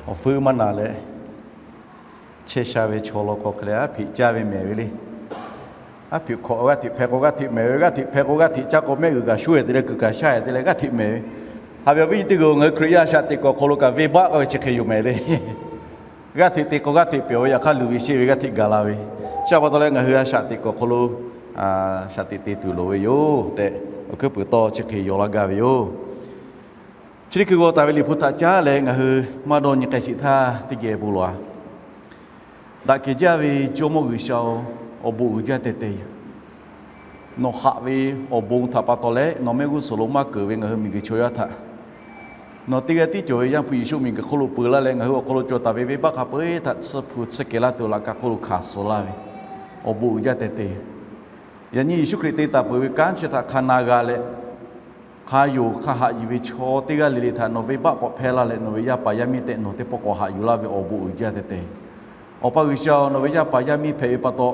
Awˬ fuiˉ maˇ na leh chehˇ sha ve chaw law k'o hk'e leh, aˉ hpeꞈ caˇ ve mehˍ ve le. Aˉ hpeꞈ hkawꞈ g'aˇ hteꞈ hpeh k'o g'aˇ hteꞈ mehˍ ve, g'aˇ hteꞈ hpeh k'o g'aˇ hteꞈ caˇ k'o mehˆ g'uiˬ g'a shuˉ-e te leh kuiˬ kaꞈ shaˇ-e te leh g'aˇ hteꞈ mehˍ ve. Haꞈ ve awˬ viˉ nyi teˇ g'aˇ-oˬ, ngaˬ hui Hkriꞈ yaˇ shaꞈ teꞈ kuiˬ awˬ hk'aw lo kaꞈ venˇbaˆ k'oˆ ve chi hk'e yoˬ mehˍ le. G'aˇ hteꞈ te k'o g'aˇ hteꞈ pehˬ ve, yaꞈ hk'aˇ luˬ ve sheˆ ve g'aˇ hteꞈ gaˬ la ve. Chi a pa taw leh ngaˬ hui a shaꞈ teꞈ kuiˬ awˬ hk'aw lo shaꞈ teꞈ te tuˬ loˍ ve yoˬ tehꞈ, awˬ hkuiˉ puiˍ tawˇ chi hk'e yaw laˇ gaˇ ve yoˬ. Chi teˇ hkui g'aw taˍ ve Liꞈ hpu htaꞈ caˉ leh ngaˬ hui maˇ dawˇ nyi k'ai sheˍ htaˇ teˇ geh bon lawˬ-a. Daꞈ kehˬ jaˇ ve Jawˇmawˇ G'uiˬsha-oˬ, awˬ bon uiˍ jaˇ teh teh yoˬ. Nawˬ haꞈ ve awˬ bon htaꞈ pa taw leh nawˬ mehˆ g'uˇ suhˍ lo maˇ keunˍ ve ngaˬ hui miˬguiˬ chaw yaˇ htaꞈ nawˬ teˇ g'aˇ tiˉ cawˬ ve Yaˇ hpu Yeˍsuˆ miˬguiˬ hk'oˆ lo peu laˇ leh, ngaˬ hui awˬ hk'aw lo cawˬ taˍ ve venˇbaˆ hk'a peu-eˬ htaꞈ tsuhˇ hpu tsuhˇ kehˬ laˇ tuˬ laꞈ ka hk'oˆ lo hkanˍ suh laˇ ve awˬ bon uiˍ jaˇ teh teh. Yaꞈ nyi Yeˍsuˆ Hkriꞈ te taˍ peuˬ ve kanˉ chi htaꞈ hk'a na g'a leh, hk'a yonˍ hk'a haꞈ yuˬ ve chaw teˇ g'aˇ le le htaꞈ nawˬ venˇbaˆ k'awꞈ hpehˇ laˇ leh, nawˬ ve yaˇ paˍ yaˇ miˇ tehꞈ nawˬ teˇ pawˆ k'awꞈ haꞈ yuˬ laˇ ve awˬ bon uiˍ jaˇ teh teh. Awˬ pa G'uiˬsha-oˬ, nawˬ ve yaˇ paˍ yaˇ miˇ hpehꞈ ve pa taw,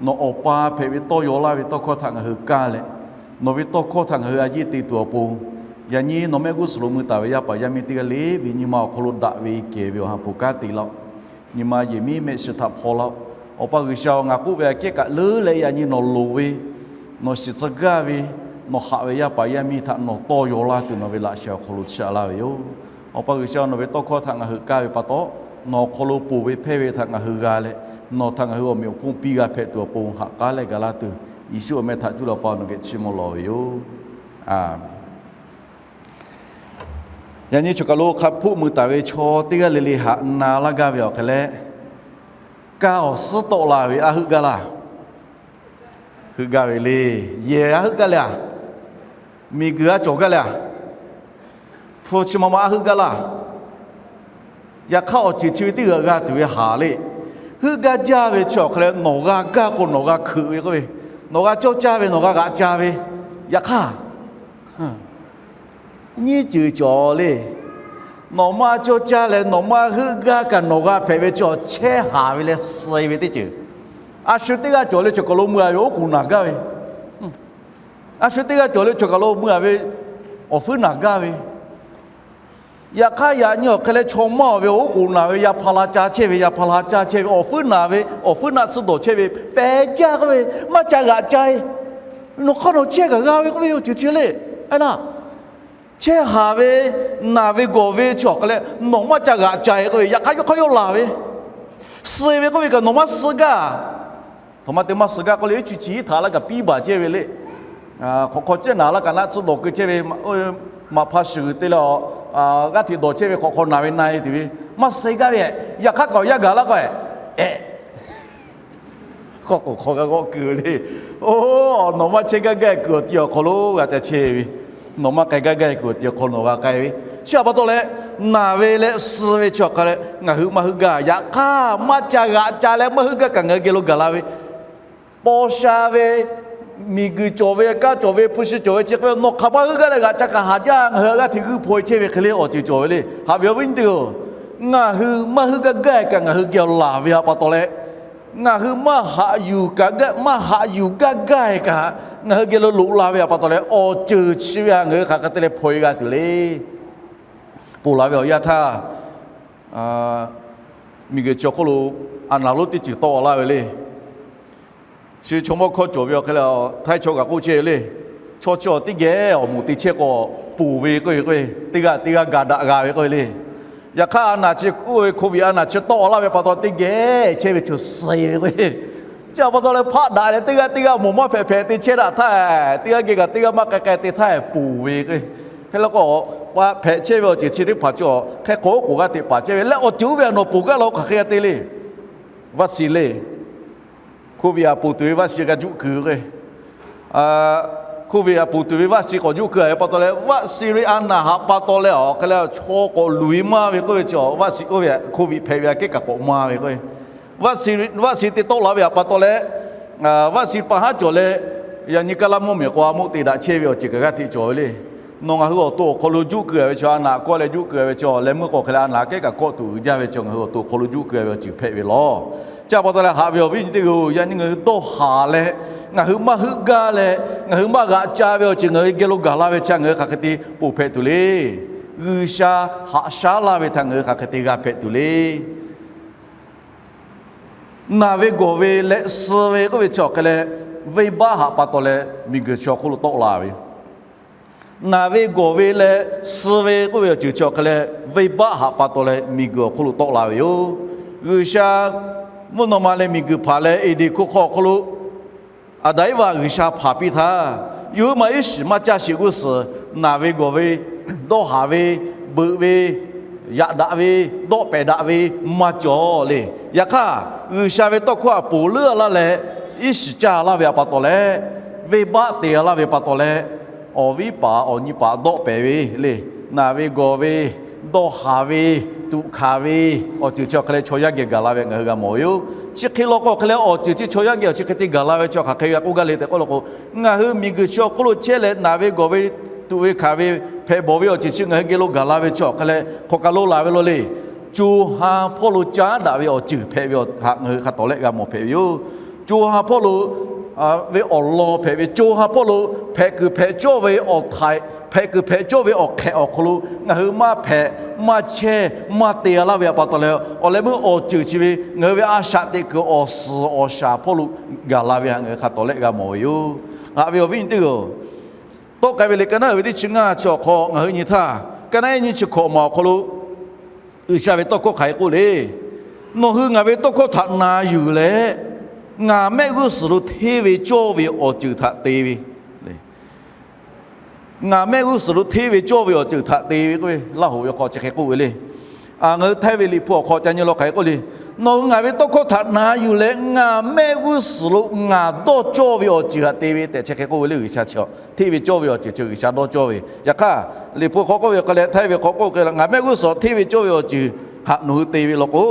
nawˬ Awˬ pa hpehꞈ ve tawˇ yaw laˇ ve tawˇ hkawˇ htaꞈ ngaˬ hui kaˇ leh, nawˬ ve tawˇ hkawˇ htaꞈ ngaˬ hui a yeˇ te tuˬ awˬ pon, yaꞈ nyi nawˬ mehˆ g'uˇ suhˍ lo mui taˍ ve yaˇ paˍ yaˇ miˇ teˇ g'aˇ le ve nyi ma awˬ hk'aw lo daꞈ ve kehˬ ve awˬ ha hpu kanˉ te laˇ-oˬ. Nyi ma yehˬ miˉ mehˆ shiˍ htaꞈ hpaw laˇ-oˬ. Awˬ pa G'uiˬsha-oˬ, ngaˬ k'oˆ ve aꞈ kehˉ kaꞈ leuˉ leh yaꞈ nyi nawˬ loˍ ve, nawˬ shiˍ tcuh gaˇ ve, nawˬ haꞈ ve yaˇ paˍ yaˇ miˇ htaꞈ nawˬ tawˇ yaw laˇ tuˬ nawˬ ve laꞈ sheh awˬ hk'aw lo chiˇ aꞈ laˇ ve yoˬ. Awˬ pa G'uiˬsha, nawˬ ve tawˇ hkawˇ htaꞈ ngaˬ hui kaˇ ve pa taw, nawˬ awˬ hk'aw lo ponˬ ve hpehˇ ve htaꞈ ngaˬ hui g'a leh, nawˬ htaꞈ ngaˬ hui awˬ meꞈ awˬ hponˇ piˇ g'a hpehꞈ tuˬ awˬ pon haꞈ k'aˉ leh gaˬ laˇ tuˬ, Yeˍsuˆ awˬ meh htaꞈ cuˇ leh Awˬ pa nawˬ geh chiˇ mvuh lawˬ ve yoˬ. Yaꞈ nyi choˬ kaˬ lo hk'a hpoˆ mui taˍ ve chaw teˇ g'aˇ le le haꞈ na laˇ gaˇ ve awˬ hk'e leh, kaˇ awˬ suhˉ tawˆ la ve aˉ heuˆ gaˇ laˇ. Heuˆ gaˇ ve le. Yehˬ aˉ heuˆ gaˇ le-a. Miˬguiˬ aˉ cawˬ gaˇ le-a. Hpu chi ma ma aˉ heuˆ gaˇ laˇ. Yaꞈ hk'aˇ awˬ ceuˬ chi ve teˇ g'aˇ g'a tuˬ ve haˍ le. Heuˆ gaˇ jaˇ ve chi awˬ hk'e leh nawˬ g'a gaˇ k'o nawˬ g'a hkeuꞈ ve k'oˆ ve, nawˬ g'a cawˇ caˇ ve nawˬ g'a g'aꞈ ca ve. Yaꞈ hk'aˇ nyiˇ ceuˬ cawˬ le. Nawˬ maˇ cawˇ caˇ leh nawˬ maˇ heuˆ gaˇ kaꞈ nawˬ g'a hpehꞈ ve chi awˬ chehˇ haˍ ve leh suh ve teˇ ceuˬ. A shu teˇ g'aˇ cawˬ leh choˬ kaˬ lo mui-a ve oˉ k'oˍ naˬ gaˇ ve, a shu teˇ g'aˇ cawˬ leh choˬ kaˬ lo mui-a ve awˬ fuiˉ naˬ gaˇ ve. Yaꞈ hk'aˇ yaꞈ nyi awˬ hk'e leh chaw maˇ-oˬ ve oˉ k'oˍ naˬ ve, yaˇ hpaˇ la ca chehˇ ve, yaˇ hpaˇ la ca chehˇ ve, awˬ fuiˉ naˬ ve, awˬ fuiˉ naˆ tsuhˇ dawˬ chehˇ ve pehˬ jaˇ k'oˆ ve, maˇ ca g'aꞈ ca-e. Nawˬ hk'aˇ nawˬ chehˇ kaꞈ g'a ve k'oˆ ve yoˬ, ceuˬ chi le. Aˉ naˆ, chehˇ haˍ ve, naˬ ve gawˬ ve chi awˬ hk'e leh nawˬ maˇ ca g'aꞈ ca-e k'oˆ ve, yaꞈ hk'aˇ yawˇ hk'aˇ yawˇ laˬ ve, suh ve k'oˆ ve kaꞈ nawˬ maˇ suh gaˇ. Htoꞈ ma te maˇ suh gaˇ k'oˆ le, iˉ chu chi iˉ htaꞈ laˇ kaꞈ piˇ baˬ chehˇ ve le. Hk'awꞈ hk'aw cehˇ naˬ laˇ kaꞈ naˆ tsuhˇ dawˬ keu chehˇ ve, maꞈ hpa shuˍ g'uiˬ te leh, g'aˇ hteꞈ dawˬ chehˇ ve hk'awꞈ hk'aw naˬ ve na-e tuˬ ve, maˇ suh gaˇ ve, yaꞈ hk'aˇ kaꞈ awˬ yanˇ gaˬ laˇ k'o, ehꞈ, hk'awꞈ k'oˍ hk'aw g'a g'awˆ keu le. Oˬ, nawˬ maˇ chehˇ gaˇ gaˇ kuiˬ awˬ ti awˬ hk'aw lo g'a ca chehˇ ve, nawˬ maˇ k'ai gaˇ gaˇ kuiˬ awˬ ti awˬ hk'aw nawˬ g'a k'ai ve. Chi htaꞈ pa taw leh, naˬ ve leh suh ve chi awˬ hk'a leh ngaˬ hui maˇ heuˆ gaˇ. Yaꞈ hk'aˇ maˇ ca g'aꞈ ca leh maˇ heuˆ gaˇ kaꞈ ngaˬ hui geh lo gaˬ la ve, paw sha ve, miˬguiˬ cawˬ ve, kaˇ cawˬ ve, hpu shi cawˬ ve chi hk'e ve nawˬ hk'aˬ maˇ heuˆ gaˇ leh g'aꞈ ca kaꞈ haˍ jaˇ. Ngaˬ hui g'aˇ hteꞈ g'uiˇ hpaw-e chehˇ ve hk'e le awˬ ceuˬ cawˬ ve le. Haꞈ ve awˬ viˉ nyi teˇ-oˬ, ngaˬ hui maˇ heuˆ gaˇ gaˇ kaꞈ ngaˬ hui geh laˬ ve htaꞈ pa taw leh, ngaˬ hui maˇ haꞈ yuˬ kaꞈ gaˇ, maˇ haꞈ yuˬ gaˇ gaˇ kaꞈ ngaˬ hui geh lo loꞈ la ve htaꞈ pa taw leh, awˬ ceuˬ chi ve htaꞈ ngaˬ hui hk'aˬ hk'e te leh hpaw-e g'a tuˬ le. Ponˬ laˬ ve awˬ yanˇ htaˇ, miˬguiˬ chi awˬ hk'oˆ lo a naˍ lonˉ teˇ ceuˬ tawˆ laˇ ve le. Chi chaw mawˇ hkawˇ cawˬ ve awˬ hk'e leh, htaiˇ chaw kaꞈ k'oˆ chehˇ ve le. Chaw chi awˬ teˇ geh awˬ moˍ te chehˇ k'o, ponˬ ve k'oˆ ve k'o, teˇ g'aˇ teˇ g'aˇ ga daꞈ g'a ve k'oˆ ve le. Yaꞈ hk'aˇ a naˍ chi k'oˆ ve, hko viꞈ a naˍ chi tawˆ laˇ ve pa taw teˇ geh chehˇ ve chaw suh ve k'oˆ ve. Chi htaꞈ pa taw leh hpaˆ daꞈ leh teˇ g'aˇ teˇ g'aˇ moˍ maˇ hpehꞈ hpehꞈ te chehˇ daꞈ htaˇ, teˇ g'aˇ geh kaꞈ teˇ g'aˇ maˇ k'ai k'ai te htaˇ ponˬ ve k'o, hk'e le k'o, hpehꞈ chehˇ ve awˬ ceuˬ chi teˇ hpaˍ chi awˬ hk'e k'o k'oˍ g'aˇ teꞈ paˍ chehˇ ve leh awˬ ceuˬ oˇ ve htaꞈ nawˬ ponˬ gaˇ la-o hk'aˬ hk'e g'a te le. Vaˆ siˍ le. Hko viꞈ aꞈ ponˬ tuˬ ve vaˆ siˍ g'a juˆ keu ve k'o, hko viꞈ aꞈ ponˬ tuˬ ve vaˆ siˍ k'awꞈ juˆ keu-a ve pa taw leh, vaˆ siˍ ve a naˍ htaꞈ pa taw leh awˬ hk'e leh chaw k'awꞈ luˬ-e maˇ ve k'oˆ ve chi, vaˆ siˍ oˇ ve hko viꞈ hpehꞈ ve aꞈ kehˉ kaꞈ k'awꞈ maˇ ve k'o, vaˆ siˍ te tawˆ la ve htaꞈ pa taw leh, vaˆ siˍ pa haˉ cawˬ leh, yaꞈ nyi kaˇ laˇ mvuhˇ miˬ k'o a mvuhˇ te daꞈ chehˇ ve awˬ ceuˬ kaꞈ g'aˇ hteꞈ cawˬ ve le. Nawˬ ngaˬ hui awˬ to awˬ hk'aw lo juˆ keu-a ve chi, a naˍ kawˆ leh juˆ keu-a ve chi, leh meuˇ k'o hk'e leh a naˍ kehˉ kaꞈ kawˆ tuˬ uiˍ jaˇ ve chi, ngaˬ hui awˬ to awˬ hk'aw lo juˆ keu-a ve awˬ ceuˬ hpehꞈ ve lawˬ. Chi htaꞈ pa taw leh haꞈ ve awˬ viˉ nyi teˇ g'aˇ-oˬ, yaꞈ nyi ngaˬ hui dawˇ haˍ leh, ngaˬ hui maˇ heuˆ gaˇ leh, ngaˬ hui maˇ g'aꞈ ca ve awˬ ceuˬ ngaˬ hui geh lo gaˬ la ve chi htaꞈ ngaˬ hui hk'aˬ hk'e te ponˬ hpehꞈ tuˬ le. G'uiˬsha haꞈ shaˉ laˇ ve htaꞈ ngaˬ hui hk'aˬ hk'e te g'a hpehꞈ tuˬ le. Naˬ ve gawˬ ve leh suh ve k'oˆ ve chi awˬ hk'e leh, venˇbaˆ haꞈ pa taw leh miˬguiˬ chi awˬ hk'oˆ lo tawˆ la ve yoˬ. Naˬ ve gawˬ ve leh suh ve k'oˆ ve awˬ ceuˬ chi awˬ hk'e leh, venˇbaˆ haꞈ pa taw leh miˬguiˬ awˬ hk'oˆ lo tawˆ la ve yoˬ. G'uiˬsha mvuhˇ naw ma leh miˬguiˬ hpaˍ leh Eˍdenˍ hko hk'aw awˬ hk'aw lo Aˍdanˍ Eˇvaꞈ G'uiˬsha hpanˍ piˇ htaˇ, yawˇ hui maˇ iˉ shiˍ maˇ caˇ sheˍ g'uˇ suhˍ, naˬ ve gawˬ ve, dawˇ haˍ ve, beuꞈ ve, yaꞈ daꞈ ve, dawˆ pehˍ daꞈ ve maˇ cawˬ le. Yaꞈ hk'aˇ, G'uiˬsha ve tawˇ hkawˇ htaꞈ ponˬ leuˉ laˇ leh iˉ shiˍ caˇ laˇ ve htaꞈ pa taw leh, venˇbaˆ te laˇ ve pa taw leh, awˬ viˉ paˍ awˬ nyi paˍ dawˆ pehˍ ve le. Naˬ ve gawˬ ve, dawˇ haˍ ve, tuꞈ hkanˍ ve, awˬ ceuˬ chi awˬ hk'e leh chaw yaˇ geh gaˬ la ve ngaˬ hui g'a mawˬ ve yoˬ. Chi hk'e law k'o hk'e leh awˬ ceuˬ chi chaw yaˇ geh awˬ chi hk'e te gaˬ la ve chi hk'aˬ hk'e g'a k'oˆ gaˇ le tehꞈ k'oˆ law k'o, ngaˬ hui miˬguiˬ chi awˬ hk'oˆ lo chehˇ leh naˬ ve gawˬ ve, tuꞈ ve hkanˍ ve, hpehꞈ bawˬ ve awˬ ceuˬ chi ngaˬ hui geh lo gaˬ la ve chi awˬ hk'e leh hk'aw kaˬ lo laˬ ve law le. Co ha hpawˇ lo caˉ daꞈ ve awˬ ceuˬ hpehꞈ ve htaꞈ ngaˬ hui hk'a tawˍ lehˆ g'a mawˬ hpehꞈ ve yoˬ. Co ha hpawˇ lo ve awˬ lawn hpehꞈ ve, co ha hpawˇ lo hpehꞈ kuiˬ hpehꞈ cawˇ ve awˬ htaiꞈ, hpehꞈ kuiˬ hpehꞈ cawˇ ve awˬ hk'ehꞈ awˬ hk'aw lo ngaˬ hui maˇ hpehꞈ, maˇ chehˇ, maˇ te laˇ ve htaꞈ pa taw leh, awˬ leh meuˇ awˬ ceuˬ chi ve ngaˬ hui ve a shaꞈ teꞈ kuiˬ awˬ suhˍ awˬ shaˍ hpawˇ lo gaˬ la ve htaꞈ ngaˬ hui hk'a tawˍ lehˆ g'a mawˬ ve yoˬ. Haꞈ ve awˬ viˉ nyi teˇ g'aˇ-oˬ, tawˆ k'ai ve liꞈ ka naˉ uiˍ ve teˇ chi ngaˇ chi awˬ hk'aw ngaˬ hui nyi htaˇ, ka naˉ ehˉ nyiˇ chi hkawꞈ maˬ awˬ hk'aw lo G'uiˬsha ve tawˇ hkawˇ hk'aˬ hk'e k'oˆ le. Nawˬ hui ngaˬ ve tawˇ hkawˇ htaꞈ na yuˬ leh, ngaˬ mehˆ g'uˇ suhˍ lo hteˇ ve cawˇ ve awˬ ceuˬ htaꞈ te ve le. Ngaˬ mehˆ g'uˇ suhˍ lo hteˇ ve cawˇ ve awˬ ceuˬ htaꞈ te ve k'oˆ ve, Laˇ hoꞈ ve hk'aw chi hk'e k'oˆ ve le. Ngaˬ hui htaiˇ ve liꞈ hpu awˬ hk'aw ca nyi law hk'aˬ hk'e k'oˆ le. Nawˬ hui ngaˬ ve tawˇ hkawˇ htaꞈ na yuˬ leh ngaˬ mehˆ g'uˇ suhˍ lo ngaˬ dawˇ cawˇ ve awˬ ceuˬ htaꞈ te ve tehꞈ chi hk'e k'oˆ ve le. G'uiˬsha chi hteˇ ve cawˇ ve awˬ ceuˬ chi G'uiˬsha dawˇ cawˇ ve. Yaꞈ hk'aˇ, liꞈ hpu hk'aw k'oˆ ve hk'e leh htaiˇ ve hk'aw k'oˆ hk'e leh, ngaˬ mehˆ g'uˇ suhˍ hteˇ ve cawˇ ve awˬ ceuˬ htaꞈ nawˬ hui te ve law k'o,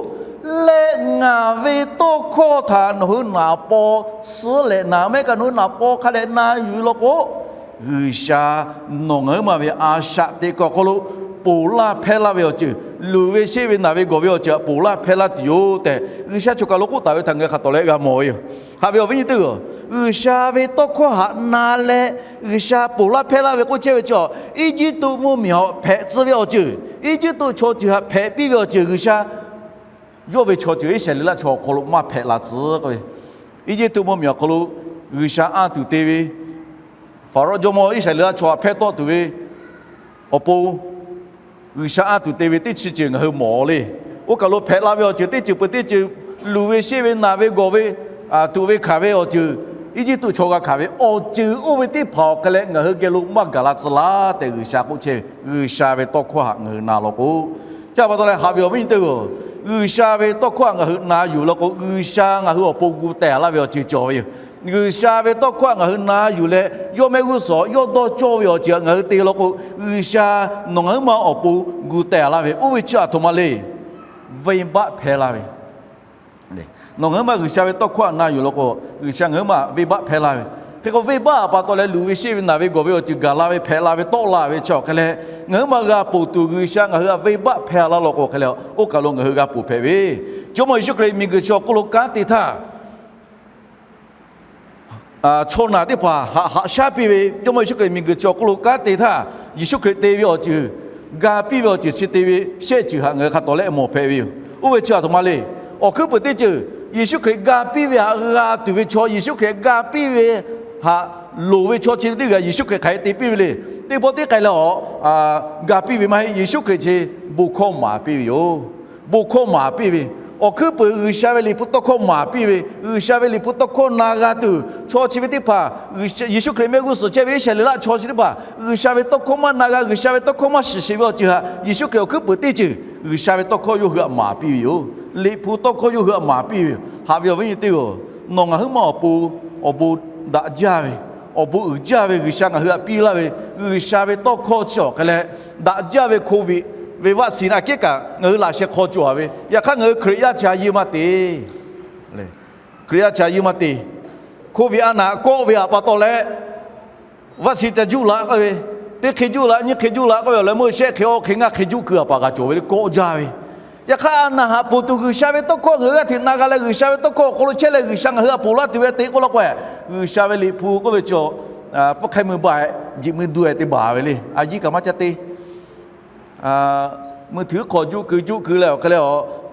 leh ngaˬ ve tawˇ hkawˇ htaꞈ nawˬ hui naˍ paw suhˉ leh naˍ mehˆ kaꞈ nawˬ hui naˍ paw hk'a dehꞈ na yuˬ law k'o, G'uiˬsha nawˬ ngaˬ huiˉ ma ve a shaꞈ teꞈ kuiˬ awˬ hk'aw lo ponˬ laˇ hpehˇ laˇ ve awˬ ceuˬ, luˬ ve sheˆ ve naˬ ve gawˬ ve awˬ ceuˬ htaꞈ ponˬ laˇ hpehˇ laˇ tuˬ yoˬ tehꞈ, G'uiˬsha choˬ kaˬ lo k'oˆ taˍ ve htaꞈ ngaˬ hui hk'a tawˍ leh g'a mawˬ ve yoˬ. Haꞈ ve awˬ viˉ nyi teˇ g'aˇ-oˬ, G'uiˬsha ve tawˇ hkawˇ htaꞈ na leh G'uiˬsha ponˬ laˇ hpehˇ laˇ ve k'oˆ chehˇ ve chi, Eˇjiˇtuꞈ mvuhˇmiˬ htaꞈ hpehꞈ tcuh ve awˬ ceuˬ, Eˇjiˇtuꞈ chaw ceuˬ htaꞈ hpehꞈ piˇ ve awˬ ceuˬ G'uiˬsha yawˇ ve chaw ceuˬ Iˉsaˍreˍlaˆ chaw awˬ hk'aw lo maˇ hpehꞈ la tcuh k'oˆ ve, Eˇjiˇtuꞈ mvuhˇmiˬ awˬ hk'aw lo G'uiˬsha anˇ tuˬ te ve, Hpaˍrawˇ jawˇmawˇ Iˉsaˍreˍlaˆ chaw htaꞈ hpehˇ tawˆ tuˬ ve awˬ pon G'uiˬsha anˇ tuˬ te ve teˇ chi ceuˬ ngaˬ hui mawˬ le. Oˇ kaˬ lo hpehꞈ la ve awˬ ceuˬ teˇ ceuˬ peuˬ teˇ ceuˬ, luˬ ve sheˆ ve naˬ ve gawˬ ve, tuꞈ ve hkanˍ ve awˬ ceuˬ, Eˇjiˇtuꞈ chaw g'a hkanˍ ve awˬ ceuˬ oˇ ve teˇ hpaˍ awˬ hk'e leh ngaˬ hui geh lo maˇ gaˬ la tcuh laˇ tehꞈ G'uiˬsha k'oˆ chehˇ ve. G'uiˬsha ve tawˇ hkawˇ htaꞈ ngaˬ hui na law k'o, chi pa taw leh haꞈ ve awˬ viˉ nyi teˇ g'aˇ-oˬ, G'uiˬsha ve tawˇ hkawˇ htaꞈ ngaˬ hui na yuˬ law k'o, G'uiˬsha ngaˬ hui awˬ pon gu teh laˇ ve awˬ ceuˬ cawˬ ve yoˬ. G'uiˬsha ve tawˇ hkawˇ htaꞈ ngaˬ hui na yuˬ leh, yawˇ mehˆ g'uˇ suhˍ yawˇ dawˇ cawˇ ve awˬ ceuˬ htaꞈ ngaˬ hui te law k'o, G'uiˬsha nawˬ ngaˬ huiˉ ma awˬ pon gu teh laˇ ve, oˇ ve chi aˬ htoꞈ ma le. Venˇbaˆ hpehˇ laˇ ve, nawˬ ngaˬ huiˉ ma G'uiˬsha ve tawˇ hkawˇ htaꞈ na yuˬ law k'o, G'uiˬsha ngaˬ huiˉ ma venˇbaˆ hpehˇ laˇ ve. Hk'e k'o, venˇbaˆ awˬ pa taw leh luˬ ve sheˆ ve naˬ ve gawˬ ve awˬ ceuˬ gaˬ la ve, hpehꞈ la ve, tawˆ la ve chi awˬ hk'e leh, ngaˬ huiˉ ma g'a ponˬ tuˬ G'uiˬsha ngaˬ hui htaꞈ venˇbaˆ hpehˇ laˇ law k'o hk'e leh, oˇ kaˬ lo ngaˬ hui g'a ponˬ hpehꞈ ve. Jawˇmawˇ Yeˍsuˆ Hkriꞈ miˬguiˬ chi awˬ hk'oˆ lo kanˉ te htaˇ, chaw naˬ teˇ hpaˍ haꞈ haꞈ shaˉ piˇ ve, Jawˇmawˇ Yeˍsuˆ Hkriꞈ miˬguiˬ chi awˬ hk'oˆ lo kanˉ te htaˇ, Yeˍsuˆ Hkriꞈ te ve awˬ ceuˬ, ga piˇ ve awˬ ceuˬ chi te ve shehˆ ceuˬ htaꞈ ngaˬ hui hk'a tawˍ leh mawˬ hpehꞈ ve yoˬ. Oˇ ve chi aˬ htoꞈ ma le. Awˬ hkuiˉ puiˍ teˇ ceuˬ, Yeˍsuˆ Hkriꞈ ga piˇ ve htaꞈ g'a tuˬ ve chaw, Yeˍsuˆ Hkriꞈ ga piˇ ve htaꞈ loˍ ve chaw chi teˇ g'aˇ Yeˍsuˆ Hkriꞈ hk'aˬ hk'e te piˇ ve le. Teˇ pawˆ teˇ k'ai leh awˬ ga piˇ ve maˇ heˆ. Yeˍsuˆ Hkriꞈ chi bon hkawˇ maˍ piˇ ve yoˬ. Bon hkawˇ maˍ piˇ ve, awˬ hkuiˉ puiˍ G'uiˬsha ve liꞈ hpu tawˇ hkawˇ maˍ piˇ ve, G'uiˬsha ve liꞈ hpu tawˇ hkawˇ na g'a tuˬ, chaw chi ve teˇ hpaˍ Yeˍsuˆ Hkriꞈ mehˆ g'uˇ suhˍ chehˇ ve Iˉsaˍreˍlaˆ chaw chi teˇ hpaˍ G'uiˬsha ve tawˇ hkawˇ maˇ na g'a, G'uiˬsha ve tawˇ hkawˇ maˇ shiˍ sheˍ ve awˬ ceuˬ htaꞈ Yeˍsuˆ Hkriꞈ awˬ hkuiˉ puiˍ teˇ ceuˬ G'uiˬsha ve tawˇ hkawˇ yawˇ hui htaꞈ maˍ piˇ ve yoˬ. Liꞈ hpu tawˇ hkawˇ yawˇ hui htaꞈ maˍ piˇ ve yoˬ. Haꞈ ve awˬ viˉ nyi teˇ g'aˇ-oˬ, nawˬ ngaˬ huiˉ ma awˬ pon awˬ bon daꞈ jaˇ ve, awˬ bon uiˍ jaˇ ve G'uiˬsha ngaˬ hui htaꞈ piˇ laˇ ve, G'uiˬsha ve tawˇ hkawˇ chi awˬ hk'e leh, daꞈ jaˇ ve Covid ve vaccine aꞈ kehˉ kaꞈ ngaˬ hui laꞈ sheh hk'aw cawˬ ve, yaꞈ hk'aˇ ngaˬ hui Hkriꞈ yaˇ chi a yeˇ maˇ te. Hkriꞈ yaˇ chi a yeˇ maˇ te. Covid a naˍ kawˆ ve htaꞈ pa taw leh, vaccine ca juˇ la k'oˆ ve, teˇ hk'e juˇ la, nyiˇ hk'e juˇ la k'oˆ ve, awˬ leh meuˇ shehˆ hk'e, awˇ hk'e, ngaˇ hk'e juˇ keu a paˍ g'a cawˬ ve le, kawˆ jaˇ ve. Yaꞈ hk'aˇ, a naˍ haꞈ ponˬ tuˬ G'uiˬsha ve tawˇ hkawˇ ngaˬ hui g'aˇ hteꞈ na g'a leh, G'uiˬsha ve tawˇ hkawˇ awˬ hk'aw lo chehˇ leh G'uiˬsha ngaˬ hui htaꞈ ponˬ laˇ tuˬ ve te k'oˆ law k'o, G'uiˬsha ve liꞈ hpu k'oˆ ve chaw, pawˇ hk'e mui ba, jiꞈ mui du te baˬ ve le, a yiˇ kaꞈ maˇ caˇ te. Mui htuiˉ hk'aw juˆ keu juˆ keu leh awˬ hk'e leh,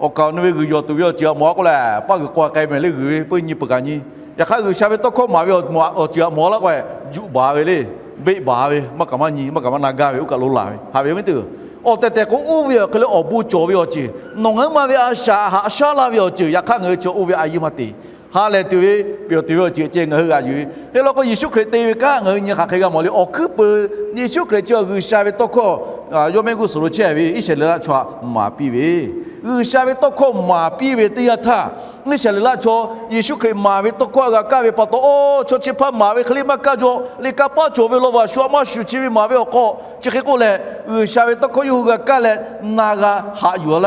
awˬ kaˍ awˬ nu ve g'uiˬ yawˬ tuˬ ve awˬ ceuˬ htaꞈ mawˬ a k'oˆ leh, paˇ g'uiˬ k'aw k'ai mehˍ le g'uiˬ ve peuˇ nyi peuˬ kaꞈ nyi. Yaꞈ hk'aˇ, G'uiˬsha ve tawˇ hkawˇ maˍ ve awˬ ceuˬ htaꞈ mawˬ a laˇ k'o, juˆ baˬ ve le, beˆ baˬ ve, maˇ kaꞈ maˇ nyi, maˇ kaꞈ maˇ na gaˇ ve oˇ kaˬ lo laˬ ve. Haꞈ ve awˬ viˉ teˇ hpaˍ-oˬ, awˬ tehˬ tehˬ k'o oˇ ve awˬ hk'e leh awˬ bon cawˬ ve awˬ ceuˬ, nawˬ ngaˬ huiˉ ma ve a shaꞈ haꞈ shaˉ laˇ ve awˬ ceuˬ, yaꞈ hk'aˇ ngaˬ hui chi oˇ ve a yeˇ maˇ te. Ha lehˬ tuˬ ve, pehˬ tuˬ ve awˬ ceuˬ ceh ngaˬ hui g'aꞈ yuˬ ve. Hk'e law k'o, Yeˍsuˆ Hkriꞈ te ve kanˉ ngaˬ hui nyi hk'aˬ hk'e g'a mawˬ le. Awˬ hkuiˉ peuˬ Yeˍsuˆ Hkriꞈ chi G'uiˬsha ve tawˇ hkawˇ, yawˇ mehˆ g'uˇ suhˍ lo chehˇ ve Iˉsaˍreˍlaˆ chaw htaꞈ maˍ piˇ ve, G'uiˬsha ve tawˇ hkawˇ maˍ piˇ ve teˇ yanˇ htaˇ, Iˉsaˍreˍlaˆ chaw Yeˍsuˆ Hkriꞈ maˍ ve tawˇ hkawˇ g'a kaˇ ve pa taw, aˬ, chaw chi hpaˇ maˍ ve hk'e le maˇ kaˇ jaw le, kanˇ paˆ cawˬ ve law vaˬ shu a maˇ shuˍ chi ve maˍ ve awˬ hk'aw, chi hk'e k'oˆ leh, G'uiˬsha ve tawˇ hkawˇ yawˇ hui g'a kaˇ leh na g'a haꞈ yuˬ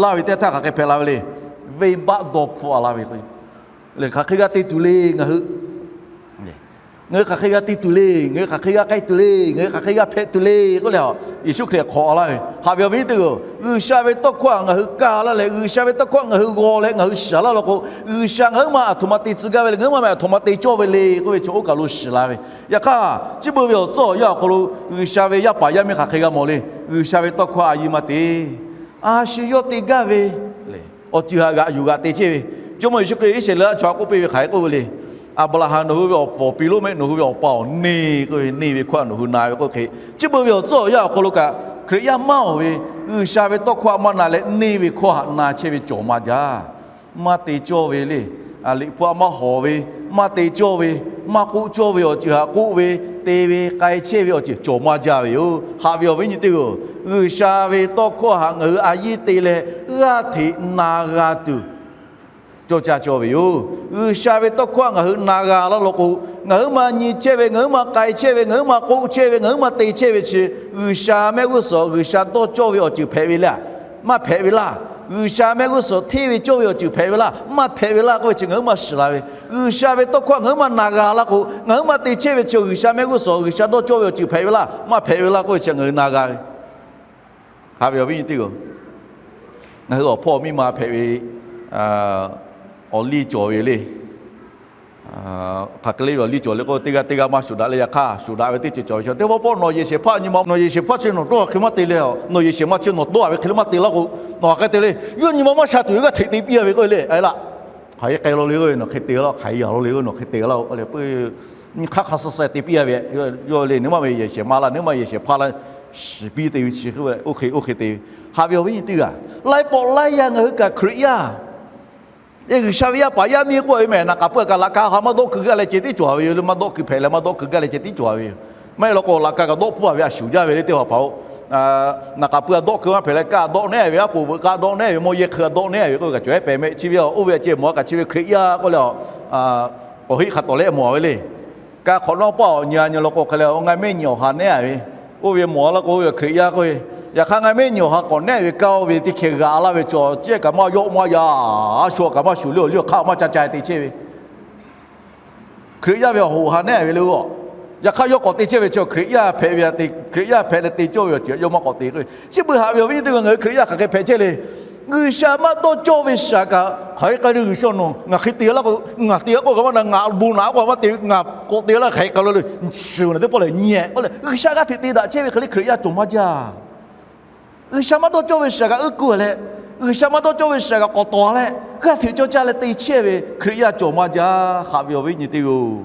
laˇ ve teˇ htaˇ hk'aˬ hk'e hpehꞈ la ve le. Venˇbaˆ dawˇ hpfuhˆ a laˇ ve k'o, hk'aˬ hk'e g'a te tuˬ le ngaˬ hui. Ngaˬ hui hk'aˬ hk'e g'a te tuˬ le, ngaˬ hui hk'aˬ hk'e g'a k'ai tuˬ le, ngaˬ hui hk'aˬ hk'e g'a hpehꞈ tuˬ le k'oˆ leh, Yeˍsuˆ Hkriꞈ hk'awꞈ laˇ ve. Haꞈ ve awˬ viˉ teˇ g'aˇ-oˬ, G'uiˬsha ve tawˇ hkawˇ htaꞈ ngaˬ hui kaˇ laˇ leh, G'uiˬsha ve tawˇ hkawˇ htaꞈ ngaˬ hui g'aw leh ngaˬ hui shiˍ laˇ law k'o, G'uiˬsha ngaˬ huiˉ ma aˬ htoꞈ ma te tcuh gaˇ ve le, ngaˬ huiˉ ma meh aˬ htoꞈ ma te cawˇ ve le k'oˆ ve chi oˇ kaˬ lo shiˍ la ve. Yaꞈ hk'aˇ, chi beuꞈ ve awˬ tcuhˉ awˬ yanˇ awˬ hk'aw lo G'uiˬsha ve yaˇ paˍ yaˇ miˇ hk'aˬ hk'e g'a mawˬ le. G'uiˬsha ve tawˇ hkawˇ a yeˇ maˇ te. A shu yawˇ te gaˇ ve awˬ ceuˬ htaꞈ g'aꞈ yuˬ g'aꞈ te chehˇ ve. Jawˇmawˇ Yeˍsuˆ Hkriꞈ Iˉsaˍreˍlaˆ chaw htaꞈ k'oˆ piˇ ve hk'aˬ hk'e k'oˆ ve le. Aˍbraˍhanˍ nawˬ hui ve awˬ pfuhˍ awˬ pi lonˉ mehˆ nawˬ hui ve awˬ pa awˬ neˇ k'oˆ ve, neˇ ve hkawˇ htaꞈ nawˬ hui na ve k'oˆ hk'e, chi beuꞈ ve awˬ tcuhˉ awˬ yanˇ awˬ hk'aw lo kaꞈ Hkriꞈ yaˇ maˇ awˬ ve, G'uiˬsha ve tawˇ hkawˇ htaꞈ maˇ na leh neˇ ve hkawˇ htaꞈ na chehˇ ve cawˬ maˇ jaˇ. Maˇ te cawˇ ve le. Liꞈ hpu htaꞈ maˇ hawˍ ve, maˇ te cawˇ ve, maˇ k'oˆ cawˇ ve awˬ ceuˬ htaꞈ k'oˆ ve, te ve, k'ai chehˇ ve awˬ ceuˬ cawˬ maˇ jaˇ ve yoˬ. Haꞈ ve awˬ viˉ nyi teˇ g'aˇ-oˬ, G'uiˬsha ve tawˇ hkawˇ htaꞈ ngaˬ hui a yeˇ te leh g'aˇ hteꞈ na g'a tuˬ cawˇ caˇ cawˇ ve yoˬ. G'uiˬsha ve tawˇ hkawˇ htaꞈ ngaˬ hui na g'a laˇ law k'o, ngaˬ huiˉ ma nyi chehˇ ve, ngaˬ huiˉ ma k'ai chehˇ ve, ngaˬ huiˉ ma k'oˆ chehˇ ve, ngaˬ huiˉ ma te chehˇ ve chi G'uiˬsha mehˆ g'uˇ suhˍ G'uiˬsha dawˇ cawˇ ve awˬ ceuˬ hpehꞈ ve laˇ, maˇ hpehꞈ ve laˇ. G'uiˬsha mehˆ g'uˇ suhˍ hteˇ ve cawˇ ve awˬ ceuˬ hpehꞈ ve laˇ, maˇ hpehꞈ ve laˇ k'oˆ ve chi ngaˬ huiˉ ma shiˍ la ve. G'uiˬsha ve tawˇ hkawˇ htaꞈ ngaˬ huiˉ ma na g'a laˇ k'o, ngaˬ huiˉ ma te chehˇ ve chi G'uiˬsha mehˆ g'uˇ suhˍ G'uiˬsha dawˇ cawˇ ve awˬ ceuˬ hpehꞈ ve laˇ, maˇ hpehꞈ ve laˇ k'oˆ ve chi ngaˬ hui na g'a ve. Haꞈ ve awˬ viˉ nyi teˇ g'aˇ-oˬ, ngaˬ hui awˬ hpawˇ miˇ ma hpehꞈ ve awˬ liˇ cawˬ ve le. Hk'aˬ hk'e le ve awˬ liˇ cawˬ le k'o, teˇ g'aˇ teˇ g'aˇ maˇ shuˍ daꞈ leh, yaꞈ hk'aˇ shuˍ daꞈ ve teˇ ceuˬ cawˬ ve chaw teˇ hpawˇ hpawˇ nawˬ yehˬ shehˍ hpaˇ nyi ma, nawˬ yehˬ shehˍ hpaˇ chi nawˬ dawˇ hk'e maˇ te leh, nawˬ yehˬ shehˍ ma chi nawˬ dawˇ ve hk'e le maˇ te laˇ k'o, nawˬ hk'aˬ hk'e te le. Yawˇ nyi ma maˇ sha tuˬ ve g'aˇ hteꞈ te piˇ a ve k'oˆ ve le. Aˬ laˇ, hk'aˬ hk'e k'ai law le k'oˆ ve, nawˬ hk'e te laˇ, hk'aˬ hk'e yaꞈ law le k'oˆ ve, nawˬ hk'e te laˇ-oˬ k'oˆ leh, peuˬ nyi hk'aˇ hk'a suh suh te piˇ a ve. Yawˇ le, nawˬ maˇ ve yehˬ shehˍ ma laˇ, nawˬ maˇ yehˬ shehˍ hpaˇ laˇ, shiˍ piˇ te ve chi k'oˆ ve, oˇ hk'e oˇ hk'e te ve. Haꞈ ve awˬ viˉ nyi teˇ g'aˇ, laiˉ pawˆ laiˉ yaˇ ngaˬ hui kaꞈ Hkriꞈ yaˇ e, G'uiˬsha ve yaˇ paˍ yaˇ miˇ k'oˆ ve mehˬ, naˍ k'aˍ pui kaꞈ laꞈ ka ha maˇ dawˆ keu gaˇ leh ceh tiˉ cawˬ ve yoˬ le. Maˇ dawˆ keu hpehꞈ leh maˇ dawˆ keu gaˇ leh ceh tiˉ cawˬ ve yoˬ. Maˇ heˆ law k'o, laꞈ ka kaꞈ dawˆ pfuhˇ a ve a shuˍ jaˇ ve le teˇ hpaˍ hpaˍ-oˬ. Naˍ k'aˍ pui a dawˆ keu maˇ hpehꞈ leh, kaˇ dawˆ nehˉ ve, aˉ poꞈ veuꞈ k'aˇ dawˆ nehˉ ve, mawˇ yehˇ hk'eu dawˆ nehˉ ve k'oˆ ve kaꞈ cawˬ hehˉ pehˍ mehˆ. Chi ve oˇ ve a ceh mawˬ a kaꞈ chi ve Hkriꞈ yaˇ k'oˆ leh, awˬ heˆ hk'a tawˍ leh mawˬ ve le. Ka hk'awꞈ nawˉ paˇ awˬ nyi a nyi law k'o hk'e leh, ngaˬ mehˆ nyi awˬ ha nehˉ ve, oˇ ve mawˬ a laˇ k'o, oˇ ve Hkriꞈ yaˇ k'oˆ ve. Yaꞈ hk'aˇ ngaˬ mehˆ nyi awˬ ha k'awꞈ nehˉ ve kaˇ oˇ ve teˇ hkeh g'a laˇ ve cawˬ, ceh kaꞈ maˇ yawˆ maˇ yan, a shu a kaꞈ maˇ shuˍ le, awˬ liˇ awˬ hk'aˇ maˇ ca ca te chehˇ ve Hkriꞈ yaˇ ve awˬ hoꞈ ha nehˉ ve le-oˬ. Yaꞈ hk'aˇ yawˇ k'awꞈ te chehˇ ve chi Hkriꞈ yaˇ hpehꞈ ve, Hkriꞈ yaˇ hpehꞈ leh te cawˇ ve awˬ ceuˬ yawˇ maˇ k'awꞈ te k'oˆ ve. Chi beuꞈ haꞈ ve awˬ viˉ nyi teˇ g'aˇ, ngaˬ hui Hkriꞈ yaˇ hk'aˬ hk'e hpehꞈ chehˇ le. G'uiˬsha maˇ dawˇ cawˇ ve shaˍ kaꞈ hk'aˬ hk'e k'ai le, G'uiˬsha nawˬ ngaˬ hk'e te laˇ k'o, ngaˬ te laˇ k'o kaꞈ maˇ na, ngaˬ bon naꞈ k'o maˇ te, ngaˬ k'awꞈ te laˇ hk'aˬ hk'e k'ai la le. Shuˍ naˬ teˇ pawˆ lehˬ nyi k'oˆ leh, G'uiˬsha g'aˇ hteꞈ te daꞈ chehˇ ve hk'e le Hkriꞈ yaˇ cawˬ maˇ jaˇ. G'uiˬsha maˇ dawˇ cawˇ ve shaˍ kaꞈ uˉ kuˬ leh, G'uiˬsha maˇ dawˇ cawˇ ve shaˍ kaꞈ k'awꞈ tawˍ leh, g'aˇ hteꞈ cawˇ caˇ leh te chehˇ ve Hkriꞈ yaˇ cawˬ maˇ jaˇ. Haꞈ ve awˬ viˉ nyi teˇ g'aˇ-oˬ,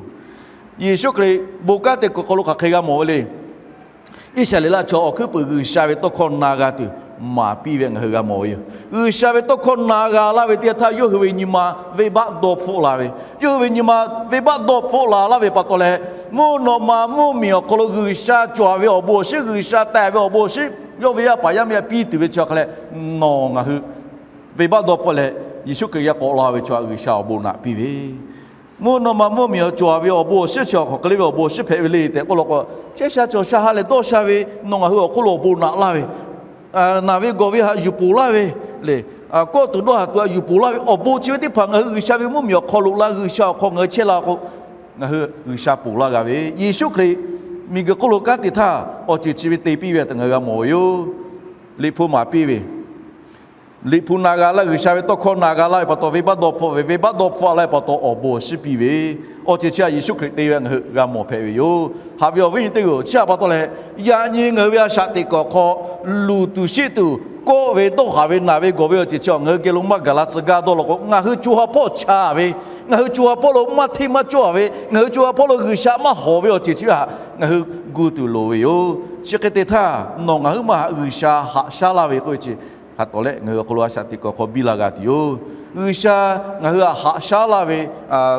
Yeˍsuˆ Hkriꞈ bon kanˉ te kuiˬ hk'aw lo hk'aˬ hk'e g'a mawˬ ve le. Iˉsaˍreˍlaˆ chaw awˬ hkuiˉ peuˬ G'uiˬsha ve tawˇ hkawˇ na g'a tuˬ maˍ piˇ ve ngaˬ hui g'a mawˬ ve yoˬ. G'uiˬsha ve tawˇ hkawˇ na g'a laˇ ve teˇ yanˇ htaˇ, yawˇ hui ve nyi ma venˇbaˆ dawˇ hpfuhˆ la ve, yawˇ hui ve nyi ma venˇbaˆ dawˇ hpfuhˆ la laˇ ve pa taw leh, mvuhˇ naw ma mvuhˇmiˬ awˬ hk'aw lo G'uiˬsha cawˬ ve awˬ bon awˬ shinˉ, G'uiˬsha teh ve awˬ bon awˬ shinˉ yawˇ ve yaˇ paˍ yaˇ miˇ a piˇ tuˬ ve chi hk'e leh, nawˬ ngaˬ hui venˇbaˆ dawˇ hpfuhˆ leh, Yeˍsuˆ Hkriꞈ g'a k'awꞈ la ve chaw htaꞈ G'uiˬsha awˬ bon naꞈ piˇ ve, mvuhˇ naw ma mvuhˇmiˬ cawˬ ve awˬ bon awˬ shinˉ chi hk'aˬ hk'e le ve awˬ bon awˬ shinˉ hpehꞈ ve le tehꞈ k'oˆ law k'o, chehˇ sha cawˬ sha ha lehˬ dawˇ sha ve nawˬ ngaˬ hui awˬ hk'oˆ lo awˬ bon naꞈ laˇ ve, naˬ ve gawˬ ve htaꞈ yuˬ poˬ laˇ ve le, kawˆ tuˬ dawˇ haˍ tuˬ htaꞈ yuˬ poˬ laˇ ve awˬ bon chi ve teˇ hpaˍ ngaˬ hui G'uiˬsha ve mvuhˇmiˬ awˬ hk'aw lo la, G'uiˬsha awˬ hk'aw ngaˬ hui chehˇ la k'o, ngaˬ hui G'uiˬsha poˬ laˇ g'a ve. Yeˍsuˆ Hkriꞈ miˬguiˬ hk'oˆ lo kanˉ te htaˇ awˬ ceuˬ chi ve te piˇ ve htaꞈ ngaˬ hui g'a mawˬ ve yoˬ. Liꞈ hpu maˍ piˇ ve, Liꞈ hpu na g'a laˇ, G'uiˬsha ve tawˇ hkawˇ na g'a laˇ ve pa taw, venˇbaˆ dawˇ hpfuhˆ ve, venˇbaˆ dawˇ hpfuhˆ laˇ ve pa taw awˬ bon awˬ shinˉ piˇ ve, awˬ ceuˬ chi htaꞈ Yeˍsuˆ Hkriꞈ te ve ngaˬ hui g'a mawˬ hpehꞈ ve yoˬ. Haꞈ ve awˬ viˉ nyi teˇ g'aˇ-oˬ, chi htaꞈ pa taw leh, yaꞈ nyi ngaˬ hui ve a shaꞈ teꞈ kuiˬ awˬ hk'aw, luˬ tuˬ sheˆ tuˬ, kawˆ ve dawˇ haˍ ve naˬ ve gawˬ ve awˬ ceuˬ chi ngaˬ hui geh lo maˇ gaˬ la tcuh gaˇ dawˇ law k'o, ngaˬ hui co ha hpawˇ cha ve, ngaˬ hui co ha hpawˇ lo maˇ hteˇ maˇ cawˇ ve, ngaˬ hui co ha hpawˇ lo G'uiˬsha maˇ hawˍ ve awˬ ceuˬ chi ve htaꞈ ngaˬ hui gu tuˬ loˍ ve yoˬ. Chi hk'e te htaˇ, nawˬ ngaˬ huiˉ ma htaꞈ G'uiˬsha haꞈ shaˉ laˇ ve k'oˆ ve chi hk'a tawˍ leh, ngaˬ hui awˬ hk'aw lo a shaꞈ teꞈ kuiˬ awˬ hk'aw biˇ la g'a tuˬ yoˬ. G'uiˬsha ngaˬ hui htaꞈ haꞈ shaˉ laˇ ve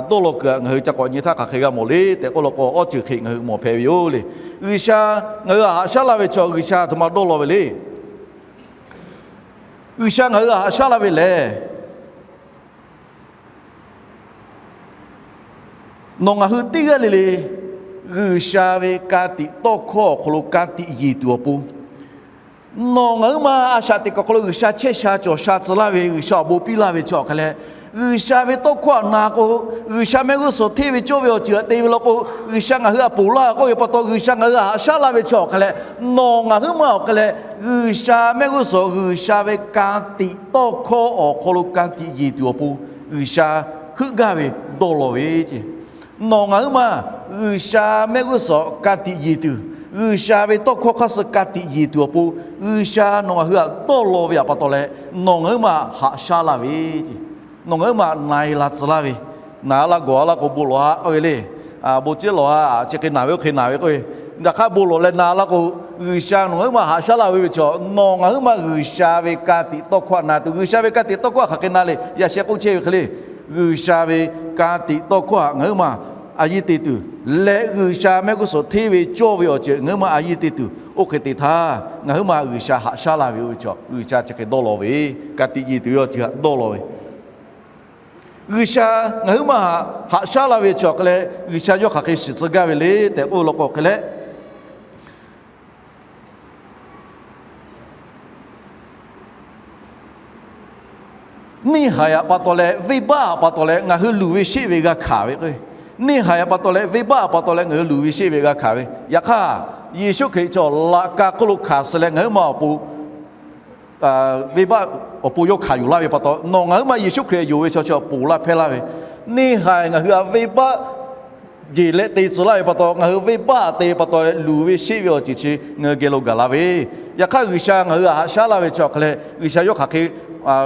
dawˇ law kuiˬ htaꞈ ngaˬ hui ca k'awꞈ nyi htaˇ hk'aˬ hk'e g'a mawˬ le tehꞈ k'oˆ law k'o, awˬ ceuˬ hk'e ngaˬ hui mawˬ hpehꞈ ve yoˬ le. G'uiˬsha ngaˬ hui htaꞈ haꞈ shaˉ laˇ ve chi G'uiˬsha aˬ htoꞈ ma dawˇ law ve le. G'uiˬsha ngaˬ hui htaꞈ haꞈ shaˉ laˇ ve lehˬ, nawˬ ngaˬ hui teˇ g'aˇ le le G'uiˬsha ve ka tiꞈ tawˇ hkawˇ awˬ hk'aw lo ka tiꞈ yeˬ tuˬ awˬ pon, nawˬ ngaˬ huiˉ ma a shaꞈ teꞈ kuiˬ awˬ hk'aw lo G'uiˬsha chehˇ sha cawˬ sha tcuh laˇ ve, G'uiˬsha awˬ bon piˇ laˇ ve chi awˬ hk'a leh, G'uiˬsha ve tawˇ hkawˇ htaꞈ na k'o, G'uiˬsha mehˆ g'uˇ suhˍ hteˇ ve cawˇ ve awˬ ceuˬ htaꞈ te ve law k'o, G'uiˬsha ngaˬ hui htaꞈ ponˬ laˇ k'oˆ ve pa taw, G'uiˬsha ngaˬ hui htaꞈ haꞈ shaˉ laˇ ve chi awˬ hk'a leh, nawˬ ngaˬ huiˉ ma awˬ hk'a leh G'uiˬsha mehˆ g'uˇ suhˍ G'uiˬsha ve ka tiꞈ tawˇ hkawˇ awˬ hk'aw lo ka tiꞈ yeˬ tuˬ awˬ pon G'uiˬsha heuˆ gaˇ ve dawˇ law ve ce. Nawˬ ngaˬ huiˉ ma G'uiˬsha mehˆ g'uˇ suhˍ ka tiꞈ yeˬ tuˬ, G'uiˬsha ve tawˇ hkawˇ hk'aˇ suh ka tiꞈ yeˬ tuˬ awˬ pon, G'uiˬsha nawˬ ngaˬ hui htaꞈ dawˇ law ve htaꞈ pa taw leh, nawˬ ngaˬ huiˉ ma haꞈ shaˉ laˇ ve ce. Nawˬ ngaˬ huiˉ ma na e la tcuh laˇ ve, na laˇ gawˬ laˇ k'o bon lawˬ a k'oˆ ve le. Bon ceˉ lawˬ a, chi hk'e naˬ ve oˇ hk'e naˬ ve k'oˆ ve, yaꞈ hk'aˇ bon lawˬ leh na laˇ k'o, G'uiˬsha nawˬ ngaˬ huiˉ ma haꞈ shaˉ laˇ ve ve chaw, nawˬ ngaˬ huiˉ ma G'uiˬsha ve ka tiꞈ tawˇ hkawˇ htaꞈ na tuˬ, G'uiˬsha ve ka tiꞈ tawˇ hkawˇ htaꞈ hk'aˬ hk'e na le, yaꞈ sheh k'oˆ chehˇ ve hk'e le. G'uiˬsha ve ka tiꞈ tawˇ hkawˇ htaꞈ ngaˬ huiˉ ma a yiˇ te tuˬ, leh G'uiˬsha mehˆ g'uˇ suhˍ hteˇ ve cawˇ ve awˬ ceuˬ ngaˬ huiˉ ma a yiˇ te tuˬ, oˇ hk'e te htaˇ ngaˬ huiˉ ma G'uiˬsha haꞈ shaˉ laˇ ve oˇ ve chaw, G'uiˬsha chi hk'e dawˇ law ve, ka tiꞈ yeˬ tuˬ ve awˬ ceuˬ htaꞈ dawˇ law ve G'uiˬsha ngaˬ huiˉ ma htaꞈ haꞈ shaˉ laˇ ve chi awˬ hk'a leh, G'uiˬsha yawˇ hk'aˬ hk'e shiˍ tcuh gaˇ ve le tehꞈ k'oˆ ve law k'o hk'e leh, neˇ haiˬ htaꞈ pa taw leh, venˇbaˆ htaꞈ pa taw leh ngaˬ hui luˬ ve sheˆ ve g'a hkanˍ ve k'o, neˇ haiˬ htaꞈ pa taw leh, venˇbaˆ htaꞈ pa taw leh ngaˬ hui luˬ ve sheˆ ve g'a hkanˍ ve. Yaꞈ hk'aˇ, Yeˍsuˆ Hkriꞈ chaw laꞈ ka hk'oˆ lo hkanˍ suh leh ngaˬ huiˉ ma awˬ pon venˇbaˆ awˬ pon yawˇ hkanˍ yuˬ laˇ ve pa taw, nawˬ ngaˬ huiˉ ma Yeˍsuˆ Hkriꞈ yonˍ ve chaw chi ponˬ laˇ hpehˇ laˇ ve, neˇ haiˬ ngaˬ hui htaꞈ venˇbaˆ jeˬ leh te tcuh laˇ ve pa taw, ngaˬ hui venˇbaˆ htaꞈ te pa taw leh luˬ ve sheˆ ve awˬ ceuˬ chi ngaˬ hui geh lo gaˬ la ve. Yaꞈ hk'aˇ, G'uiˬsha ngaˬ hui htaꞈ haꞈ shaˉ laˇ ve chi awˬ hk'a leh, G'uiˬsha yawˇ hk'aˬ hk'e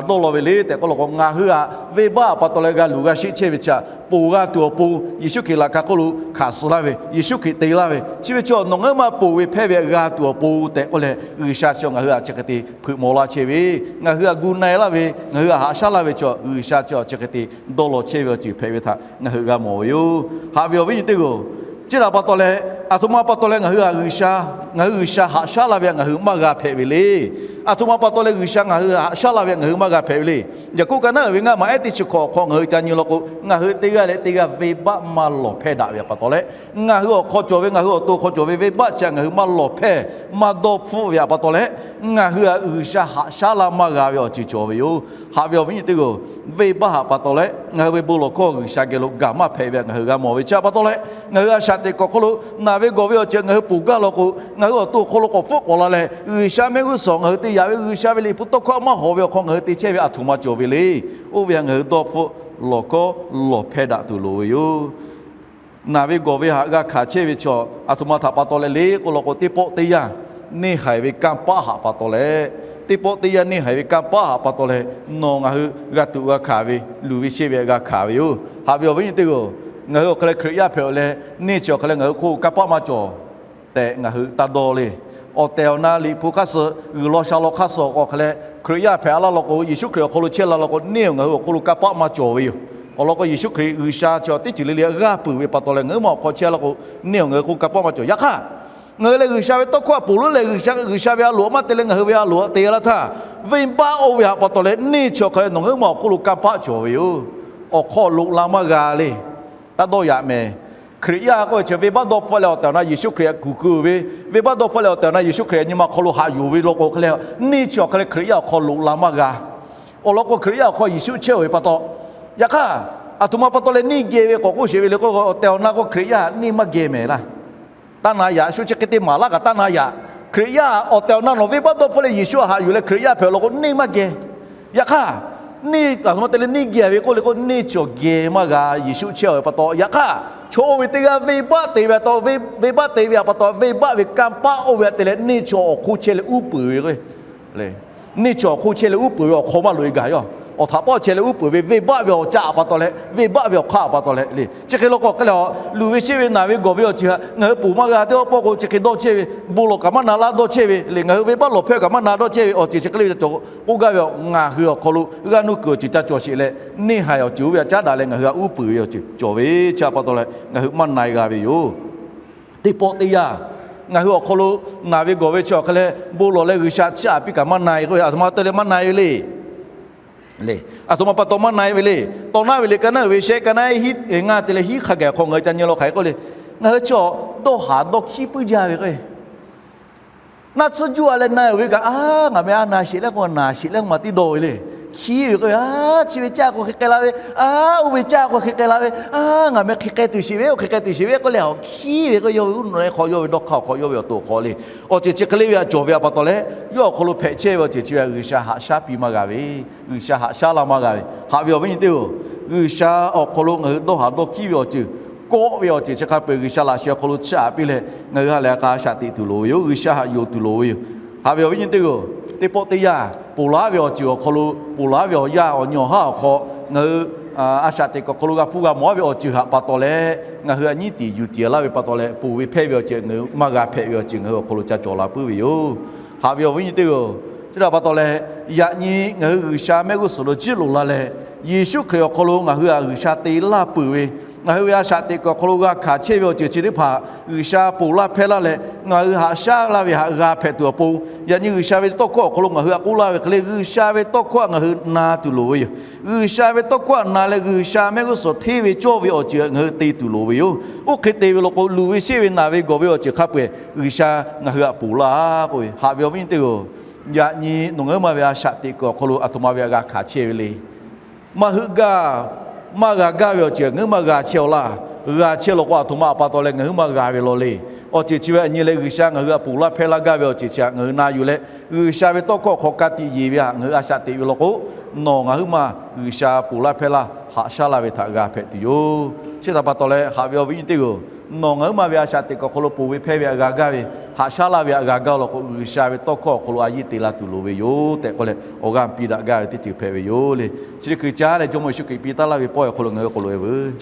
dawˇ law ve le tehꞈ k'oˆ law k'o, ngaˬ hui htaꞈ venˇbaˆ htaꞈ pa taw leh g'a luˬ g'a sheˆ chehˇ ve chi htaꞈ ponˬ g'a tuˬ awˬ pon, Yeˍsuˆ Hkriꞈ laꞈ ka hk'oˆ lo hkanˍ suh laˇ ve, Yeˍsuˆ Hkriꞈ te laˇ ve, chi ve chi nawˬ ngaˬ huiˉ ma ponˬ ve hpehˇ ve htaꞈ g'a tuˬ awˬ pon tehꞈ k'oˆ leh, G'uiˬsha chi ngaˬ hui htaꞈ chi hk'e te hpeuꞈ maw laˇ chehˇ ve, ngaˬ hui htaꞈ gu na-e laˇ ve, ngaˬ hui htaꞈ haꞈ shaˉ laˇ ve chi G'uiˬsha chi chi hk'e te dawˇ law chehˇ ve awˬ ceuˬ hpehꞈ ve htaꞈ ngaˬ hui g'a mawˬ ve yoˬ. Haꞈ ve awˬ viˉ nyi teˇ g'aˇ-oˬ, chi htaꞈ pa taw leh, aˬ htoꞈ ma pa taw leh ngaˬ hui htaꞈ G'uiˬsha, ngaˬ hui G'uiˬsha haꞈ shaˉ laˇ ve htaꞈ ngaˬ hui maˇ g'a hpehꞈ ve le. Aˬ htoꞈ ma pa taw leh G'uiˬsha ngaˬ hui htaꞈ haꞈ shaˉ laˇ ve htaꞈ ngaˬ hui maˇ g'a hpehꞈ ve le. Yaˍkoˆ ka naˉ uiˍ ve ngaˇ maˬ ehˉ teˇ chi hkawꞈ awˬ hk'aw ngaˬ hui ca nyi law k'o, ngaˬ hui teˇ g'aˇ leh teˇ g'aˇ venˇbaˆ maˇ lawˬ hpehˇ daꞈ ve htaꞈ pa taw leh, ngaˬ hui awˬ hk'aw cawˬ ve, ngaˬ hui awˬ to awˬ hk'aw cawˬ ve venˇbaˆ chi htaꞈ ngaˬ hui maˇ lawˬ hpehˇ, maˇ dawˇ hpfuhˆ ve htaꞈ pa taw leh, ngaˬ hui htaꞈ G'uiˬsha haꞈ shaˉ laˇ maˇ g'a ve awˬ ceuˬ cawˬ ve yoˬ. Haꞈ ve awˬ viˉ nyi teˇ g'aˇ-oˬ, venˇbaˆ htaꞈ pa taw leh ngaˬ hui ve bon lawˬ hkawˇ G'uiˬsha geh lo gaˬ maˇ hpehꞈ ve htaꞈ ngaˬ hui g'a mawˬ ve chi htaꞈ pa taw leh, ngaˬ hui a shaꞈ teꞈ kuiˬ awˬ hk'aw lo naˬ ve gawˬ ve awˬ ceuˬ ngaˬ hui ponˬ gaˇ law k'o, ngaˬ hui awˬ to awˬ hk'aw lo k'awꞈ hpfuhˆ k'awꞈ la leh, G'uiˬsha mehˆ g'uˇ suhˍ ngaˬ hui te yaꞈ ve, G'uiˬsha ve liꞈ hpu tawˇ hkawˇ maˇ hawˍ ve awˬ hk'aw ngaˬ hui te chehˇ ve aˬ htoꞈ ma cawˬ ve le. Oˇ ve htaꞈ ngaˬ hui dawˇ hpfuhˆ lawˬ hkawˇ lawˬ hpehˇ daꞈ tuˬ loˍ ve yoˬ. Naˬ ve gawˬ ve htaꞈ g'a hkanˍ chehˇ ve chaw aˬ htoꞈ ma htaꞈ pa taw leh le k'oˆ law k'o, teˇ pawˆ teˇ yanˇ neˇ haiˬ ve kanˇ paˆ htaꞈ pa taw leh, teˇ pawˆ teˇ yanˇ neˇ haiˬ ve kanˇ paˆ htaꞈ pa taw leh, nawˬ ngaˬ hui g'a tuꞈ g'a hkanˍ ve, luˬ ve sheˆ ve htaꞈ g'a hkanˍ ve yoˬ. Haꞈ ve awˬ viˉ nyi teˇ g'aˇ-oˬ, ngaˬ hui awˬ hk'aw leh Hkriꞈ yaˇ hpehꞈ-oˬ leh, neˇ chi awˬ hk'aw leh ngaˬ hui hk'oˆ kanˇ paˆ maˇ cawˬ tehꞈ ngaˬ hui taˇ dawˇ le. Awˬ tehˬ awˬ na liꞈ hpu hk'aˇ suh, g'uiˬ law sha law hk'aˇ suh awˬ hk'aw hk'a leh, Hkriꞈ yaˇ hpehꞈ laˇ law k'o, Yeˍsuˆ Hkriꞈ awˬ hk'aw lo chehˇ la law k'o, neˇ-oˬ ngaˬ hui awˬ hk'oˆ lo kanˇ paˆ maˇ cawˬ ve yoˬ. Awˬ lawn k'o, Yeˍsuˆ Hkriꞈ G'uiˬsha chi teˇ ceuˬ le le g'aˇ peuˬ ve pa taw leh, ngaˬ hui ma awˬ hk'aw chehˇ la k'o, neˇ-oˬ ngaˬ hui hk'oˆ kanˇ paˆ maˇ cawˬ. Yaꞈ hk'aˇ, ngaˬ hui leh G'uiˬsha ve tawˇ hkawˇ htaꞈ ponˬ leuˉ leh, G'uiˬsha ve a loˍ maˇ te leh ngaˬ hui ve a loˍ htaꞈ te laˇ htaˇ, venˇbaˆ oˇ ve htaꞈ pa taw leh neˇ chi awˬ hk'aw leh nawˬ ngaˬ hui ma awˬ hk'oˆ lo kanˇ paˆ cawˬ ve yoˬ. Awˬ hk'aw loꞈ la maˇ g'a le. Taˇ dawˇ yaꞈ mehˍ. Hkriꞈ yaˇ k'oˆ ve chi venˇbaˆ dawˇ hpfuhˆ leh awˬ tehˬ awˬ na Yeˍsuˆ Hkriꞈ htaꞈ kuˬ keu ve, venˇbaˆ dawˇ hpfuhˆ leh awˬ tehˬ awˬ na Yeˍsuˆ Hkriꞈ nyi ma hk'aw lo haꞈ yuˬ ve law k'o hk'e leh, neˇ chi awˬ hk'aw leh Hkriꞈ yaˇ awˬ hk'aw loꞈ la maˇ g'a. Awˬ lawn k'o, Hkriꞈ yaˇ awˬ hk'aw Yeˍsuˆ chehˇ-oˬ ve pa taw, yaꞈ hk'aˇ, aˬ htoꞈ ma pa taw leh neˇ geh ve k'awꞈ k'oˆ sheˍ ve le k'o, awˬ tehˬ awˬ na k'o Hkriꞈ yaˇ neˇ maˇ geh mehˍ laˇ. Taˇ na yaꞈ, shu chi hk'e te maˍ laˇ kaꞈ taˇ na yaꞈ. Hkriꞈ yaˇ awˬ tehˬ awˬ na nawˬ venˇbaˆ dawˇ hpfuhˆ leh Yeˍsuˆ haꞈ yuˬ leh Hkriꞈ yaˇ hpehꞈ law k'o, neˇ maˇ geh. Yaꞈ hk'aˇ, neˇ aˬ htoꞈ ma te leh neˇ geh ve k'oˆ le k'o, neˇ chi awˬ geh maˇ g'a, Yeˍsuˆ chehˇ-oˬ ve pa taw. Yaꞈ hk'aˇ, Chaw oˇ ve teˇ g'aˇ venˇbaˆ te ve pa taw, venˇbaˆ te ve pa taw, venˇbaˆ ve kanˇ paˆ oˇ ve htaꞈ te leh neˇ chaw awˬ hk'oˆ chehˇ leh uˉ peunˍ ve k'o, neˇ chaw awˬ hk'oˆ chehˇ leh uˉ peunˍ ve awˬ hk'aw maˇ loꞈ e gaˬ yoˬ. Awˬ htaꞈ pawˆ chehˇ leh uˉ peunˍ ve venˇbaˆ ve awˬ caˆ pa taw leh, venˇbaˆ ve awˬ hk'aˇ pa taw leh le. Chi hk'e law k'o hk'e leh, luˬ ve sheˆ ve naˬ ve gawˬ ve awˬ ceuˬ htaꞈ ngaˬ hui ponˬ maˇ g'a teˇ pawˆ k'o, chi hk'e dawˇ chehˇ ve, bon lawˬ kaꞈ maˇ na laˇ dawˇ chehˇ ve le. Ngaˬ hui venˇbaˆ lawˬ hpehˇ kaꞈ maˇ na dawˇ chehˇ ve awˬ ceuˬ chi hk'e le ve ca cawˬ k'oˆ gaˇ ve, ngaˬ hui awˬ hk'aw lo g'aˇ nuˇ kuiˬ awˬ ceuˬ ca cawˬ sheˍ leh, neˇ haiˬ awˬ ceuˬ oˇ ve htaꞈ caˉ daꞈ leh ngaˬ hui htaꞈ uˉ peunˍ ve awˬ ceuˬ cawˬ ve chi pa taw leh ngaˬ hui maˇ na e g'a ve yoˬ. Teˇ pawˆ teˇ yanˇ, ngaˬ hui awˬ hk'aw lo naˬ ve gawˬ ve chi awˬ hk'e leh bon lawˬ leh G'uiˬsha chiˇ aꞈ piˇ kaꞈ maˇ na e k'o, aˬ htoꞈ ma te leh maˇ na e ve le. Aˬ htoꞈ ma pa taw maˇ na e ve le. Tawˇ naˉ ve le, ka naˉ uiˍ ve shehˆ, ka naˉ hiˉ ngaˇ te leh hiˉ hk'a gaˬ hk'aw ngaˬ hui ca nyi law hk'aˬ hk'e k'oˆ le. Ngaˬ hui chi dawˇ haˍ dawˇ hkiˉ puiˉ jaˇ ve k'o, naˆ tsuhˇ juˇ a leh na uiˍ ve kaꞈ, a, ngaˬ meh a na sheˍ leh k'o, naˬ sheˍ leh k'o maˇ tiˉ dawˇ ve le. Hkiˉ ve k'o, a, chi ve caˇ k'o hk'e k'ai la ve, a, oˇ ve caˇ k'o hk'e k'ai la ve, a, ngaˬ meh hk'e k'ai tuˬ sheˍ ve, oˇ hk'e k'ai tuˬ sheˍ ve k'oˆ leh, hkiˉ ve k'o, yawˇ ve uˉ nawˬ leh hk'aw, yawˇ ve dawˇ hk'aˇ awˬ hk'aw, yawˇ ve awˬ to awˬ hk'aw le. Awˬ ceuˬ chi hk'e le ve htaꞈ cawˬ ve pa taw leh, yawˇ awˬ hk'aw lo hpehꞈ chehˇ ve awˬ ceuˬ chi ve G'uiˬsha haꞈ shaˉ piˇ maˇ g'a ve, G'uiˬsha haꞈ shaˉ laˇ maˇ g'a ve. Haꞈ ve awˬ viˉ nyi teˇ-oˬ, G'uiˬsha awˬ hk'aw lo ngaˬ hui dawˇ haˍ dawˇ hkiˉ ve awˬ ceuˬ, kawˆ ve awˬ ceuˬ chi hk'a peu-eˬ G'uiˬsha laꞈ sheh awˬ hk'aw lo chiˇ aꞈ piˇ leh, ngaˬ hui ha lehˬ a k'a a shaꞈ teꞈ tuˬ loˍ ve yoˬ. G'uiˬsha haꞈ yonˍ tuˬ loˍ ve yoˬ. Haꞈ ve awˬ viˉ nyi teˇ-oˬ, teˇ pawˆ teˇ yanˇ ponˬ laˇ ve awˬ ceuˬ awˬ hk'aw lo, ponˬ laˇ ve awˬ yanˇ awˬ nyi awˬ haˉ awˬ hk'aw, ngaˬ hui a shaꞈ teꞈ kuiˬ awˬ hk'aw lo g'a hpuˇ g'a mawˬ ve awˬ ceuˬ htaꞈ pa taw leh, ngaˬ hui a nyiˉ tiˍ yuˬ tiˍ laˇ ve pa taw leh, ponˬ ve hpehˇ ve awˬ ceuˬ ngaˬ hui maˇ g'a hpehꞈ ve awˬ ceuˬ ngaˬ hui awˬ hk'aw lo ca cawˬ la puiˉ ve yoˬ. Haꞈ ve awˬ viˉ nyi teˇ-oˬ, chi htaꞈ pa taw leh, yaꞈ nyi ngaˬ hui G'uiˬsha mehˆ g'uˇ suhˍ lo jiˇ loꞈ la leh, Yeˍsuˆ Hkriꞈ awˬ hk'aw lo ngaˬ hui htaꞈ G'uiˬsha te laˇ peuˬ ve, ngaˬ hui ve a shaꞈ teꞈ kuiˬ awˬ hk'aw lo g'a hkanˍ chehˇ ve awˬ ceuˬ chi teˇ hpaˍ G'uiˬsha ponˬ laˇ hpehˇ laˇ leh, ngaˬ hui haꞈ shaˉ laˇ ve htaꞈ g'a hpehꞈ tuˬ awˬ pon, yaꞈ nyi G'uiˬsha ve tawˇ hkawˇ awˬ hk'aw lo ngaˬ hui htaꞈ k'oˆ laˇ ve hk'e le, G'uiˬsha ve tawˇ hkawˇ htaꞈ ngaˬ hui na tuˬ loˍ ve yoˬ. G'uiˬsha ve tawˇ hkawˇ htaꞈ na leh G'uiˬsha mehˆ g'uˇ suhˍ hteˇ ve cawˇ ve awˬ ceuˬ ngaˬ hui te tuˬ loˍ ve yoˬ. Oˇ hk'e te ve law k'o, luˬ ve sheˆ ve naˬ ve gawˬ ve awˬ ceuˬ hk'a peu-eˬ G'uiˬsha ngaˬ hui htaꞈ ponˬ laˇ k'oˆ ve. Haꞈ ve awˬ viˉ nyi teˇ-oˬ, yaꞈ nyi nawˬ ngaˬ huiˉ ma ve a shaꞈ teꞈ kuiˬ awˬ hk'aw lo aˬ htoꞈ ma ve htaꞈ g'a hkanˍ chehˇ ve le. Maˇ heuˆ gaˇ, maˇ g'a gaˇ ve awˬ ceuˬ ngaˬ huiˉ ma g'a chehˇ-aw laˇ. G'a chehˇ law k'o, aˬ htoꞈ ma pa taw leh ngaˬ huiˉ ma g'a ve law le. Awˬ ceuˬ chi ve aˬ nyi leh G'uiˬsha ngaˬ hui htaꞈ ponˬ laˇ hpehˇ laˇ gaˇ ve awˬ ceuˬ chi htaꞈ ngaˬ hui na yuˬ leh, G'uiˬsha ve tawˇ hkawˇ hk'aw ka tiꞈ yeˬ ve htaꞈ ngaˬ hui a shaꞈ teꞈ ve law k'o, nawˬ ngaˬ huiˉ ma G'uiˬsha ponˬ laˇ hpehˇ laˇ haꞈ shaˉ laˇ ve htaꞈ g'a hpehꞈ tuˬ yoˬ. Chi htaꞈ pa taw leh, haꞈ ve awˬ viˉ nyi teˇ-oˬ, nawˬ ngaˬ huiˉ ma ve a shaꞈ teꞈ kuiˬ awˬ hk'aw lo ponˬ ve hpehˇ ve htaꞈ g'a gaˇ ve, haꞈ shaˉ laˇ ve htaꞈ g'a gaˇ law k'o, G'uiˬsha ve tawˇ hkawˇ awˬ hk'aw lo a yeˇ te la tuˬ loˍ ve yoˬ tehꞈ k'oˆ leh, awˬ g'aˇ piˇ daꞈ gaˇ ve teˇ ceuˬ hpehꞈ ve yoˬ le. Chi hk'e caˉ leh Jawˇmawˇ Yeˍsuˆ Hkriꞈ piˇ taˉ laˇ ve pawehˇ awˬ hk'aw lo ngaˬ hui k'awꞈ loꞈ-e veuˬ.